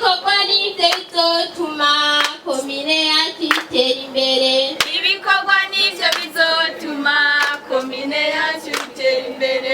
Ibikorwa nivyo bizotuma komine yacu itera imbere. Ibikorwa nivyo bizotuma komine yacu itera imbere.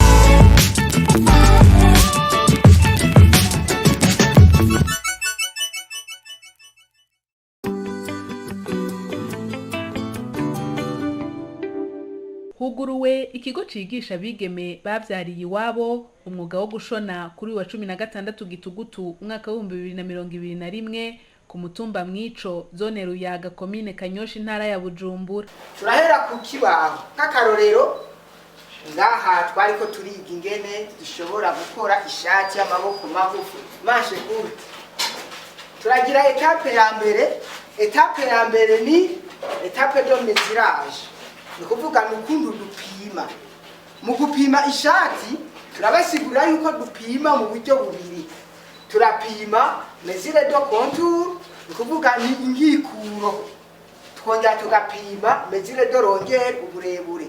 Huguruwe ikigo cigisha abigeme bavyariye iwabo umwuga wo gushona kuri uyu wa 16 Gitugutu umwaka w'2021 ku mutumba Mwico, zone Ruyaga, komine Kanyosha, intara ya Bujumbura. Turahera ku kibaho. Nk'akarorero, ngaha twariko turiga ingene dushobora gukora ishati y'amaboko magufi, manche courte. Turagira étape ya mbere. Étape ya mbere ni étape de mesurage, ni ukuvuga ni ukuntu dupima. Mu gupima ishati, turabasigurira yuko dupima mu buryo bubiri. Turapima mesure de contour, ni ukuvuga ni inkikuro, twongera tugapima mesure de longueur, uburebure.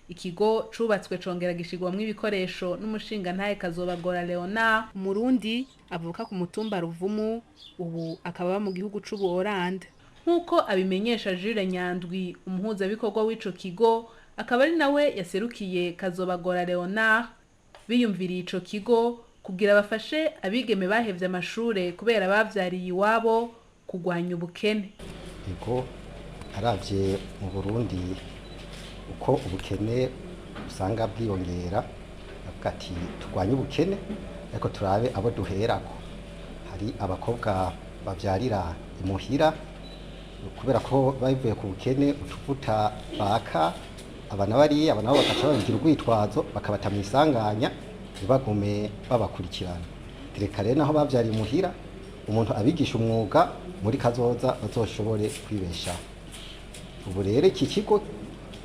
Ikigo cubatswe congera gishirwamwo ibikoresho n'umushingantahe Kazobagora Leonard, Umurundi avuka ku mutumba Ruvumu, ubu akaba aba mu gihugu c'Ubuholande. Nk'uko abimenyesha Jules Nyandwi, umuhuzabikorwa w'ico kigo, akaba ari nawe yaserukiye Kazobagora Leonard, biyumviriye ico kigo kugira bafashe abigeme bahevye amashure kubera bavyariye iwabo kugwanya ubukene. Ego, aravye mu Burundi uko ubukene usanga bwiyongera, avuga ati turwanye ubukene, ariko turabe abo duherako. Hari abakobwa bavyarira imuhira kubera ko bavuye ku bukene, utuvuta baka abana bariya, aba nabo bagaca babigira urwitwazo, bakabata mw'isanganya, ntibagume babakurikirana. Reka rero naho bavyariye imuhira, umuntu abigisha umwuga, muri kazoza bazoshobore kwibeshaho. Ubu rero iki kigo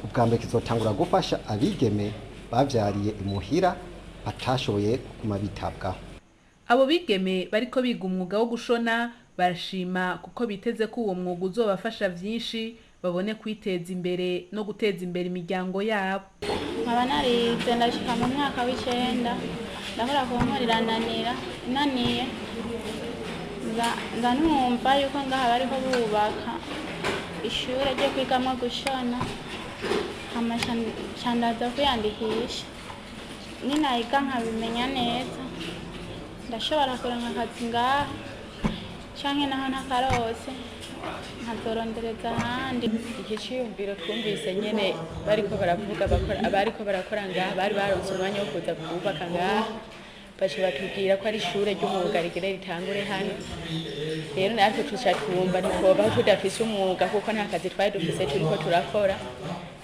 ubwa mbere kizotangura gufasha abigeme bavyariye imuhira batashoboye kuguma bitabwaho. Abo bigeme bariko biga umwuga wo gushona barashima kuko biteze ko uwo mwuga uzobafasha vyinshi, babone kwiteza imbere no guteza imbere imiryango yabo. Nkaba narize ndashika mu mwaka w'icenda, ndakora ku nkorananira inaniye, nza numva yuko ngaha bariko bubaka ishure ryo kwigamwo gushona, hama ca ndaza kwiyandikisha. Ninayiga nkabimenya neza, ndashobora kuronka akazi ngaha, canke naho ntakarose nkazorondereza ahandi. Iki ciyumviro twumvise nyene bariko baravuga bakora, abariko barakora ngaha bari baronse umwanya wo kuza kubaka ngaha, baca batubwira ko ari ishure ry'umwuga rigire ritangure hano. Rero natwe tuca twumva ntitwobaho tudafise umwuga, kuko nta kazi twari dufise turiko turakora.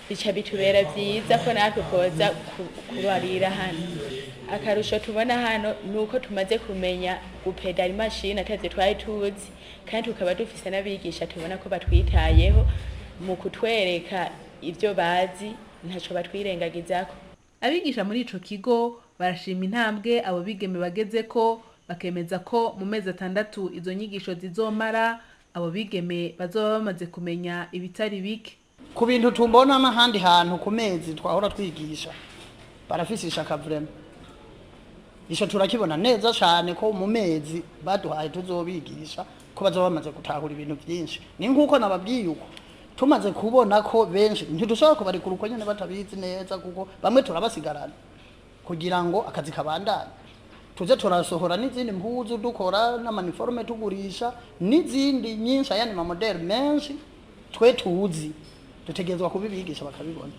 Bica bitubera vyiza ko natwe twoza kubarira hano. Akarusho tubona hano ni uko tumaze kumenya gupedara imashini atavyo twari tuzi, kandi tukaba dufise n'abigisha tubona ko batwitayeho mu kutwereka ivyo bazi, ntaco batwirengagizako. Abigisha muri ico kigo barashima intambwe abo bigeme bagezeko, bakemeza ko mu mezi 6 izo nyigisho zizomara, abo bigeme bazoba bamaze kumenya ibitari bike. Ku bintu tumbona n'ahandi hantu, ku mezi twahora twigisha, barafise ishaka vraiment. Ico turakibona neza cane ko mu mezi baduhaye tuzobigisha ko bazoba bamaze gutahura ibintu vyinshi. Ni nk'uko nababwiye, uko tumaze kubona ko benshi ntidushobora kubarekura uko nyene batabizi neza, kuko bamwe turabasigarana kugira ngo akazi kabandanye, tuze turasohora n'izindi mpuzu, dukora n'ama uniforme, tugurisha n'izindi nyinshi, ayandi ma modèles menshi twe tuzi, dutegerezwa kubibigisha bakabibona.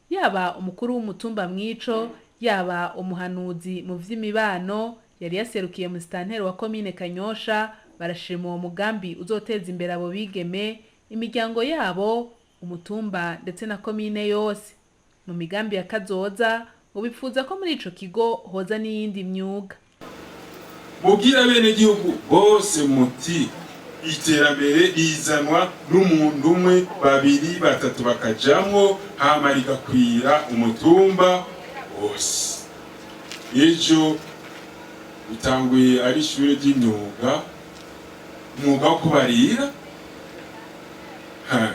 Yaba umukuru w'umutumba Mwico, yaba umuhanuzi mu vy'imibano yari yaserukiye musitanteri wa komine Kanyosha, barashima uwo mugambi uzoteza imbere abo bigeme, imiryango yabo, umutumba ndetse na komine yose. Mu migambi ya kazoza, ngo bipfuza ko muri ico kigo hoza n'iyindi myuga. Mubwira abenegihugu bose muti iterambere rizanwa n'umuntu umwe, babiri, batatu bakajamwo, hama rigakwira umutumba wose. Ejo bitanguye ari ishure ry'imyuga, umwuga wo kubarira. Ha.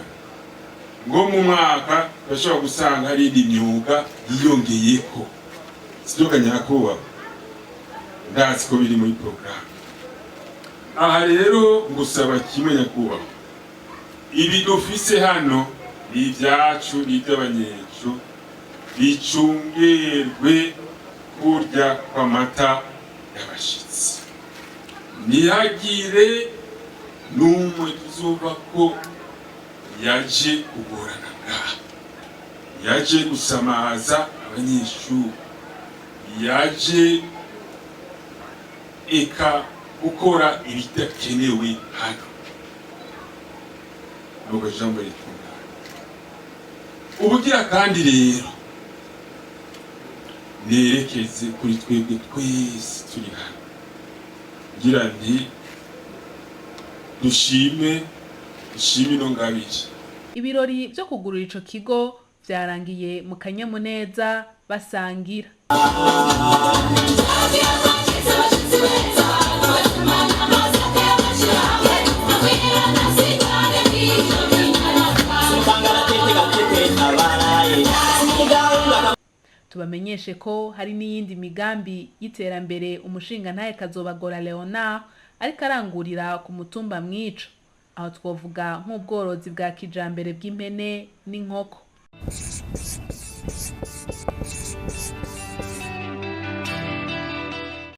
Ngo mu mwaka bashobora gusanga hari indi myuga yiyongeyeko, sivyo nyakubahwa? Ndazi ko biri muri porogaramu. Aha rero ngusaba kimwe, nyakubahwa: ibi dufise hano ni ibyacu, ni iby'abanyeco, bicungerwe kurya kw'amata y'abashitsi. Ntihagire n'umwe tuzumva ko yaje kugorana ngaha, yaje gusamaza abanyeshuri, yaje eka gukora ibidakenewe hano. Nuko ijambo ritunganye ubugira. Kandi rero nerekeze kuri twebwe twese turi hano, ngira nti dushime, dushime ino ngabire. Ibirori vyo kugurura ico kigo vyarangiye mu kanyamuneza, basangira. Tubamenyeshe ko hari n'iyindi migambi y'iterambere umushingantahe Kazobagora Leonard ariko arangurira ku mutumba Mwico. Aho twovuga nk'ubworozi bwa kijambere bw'impene n'inkoko.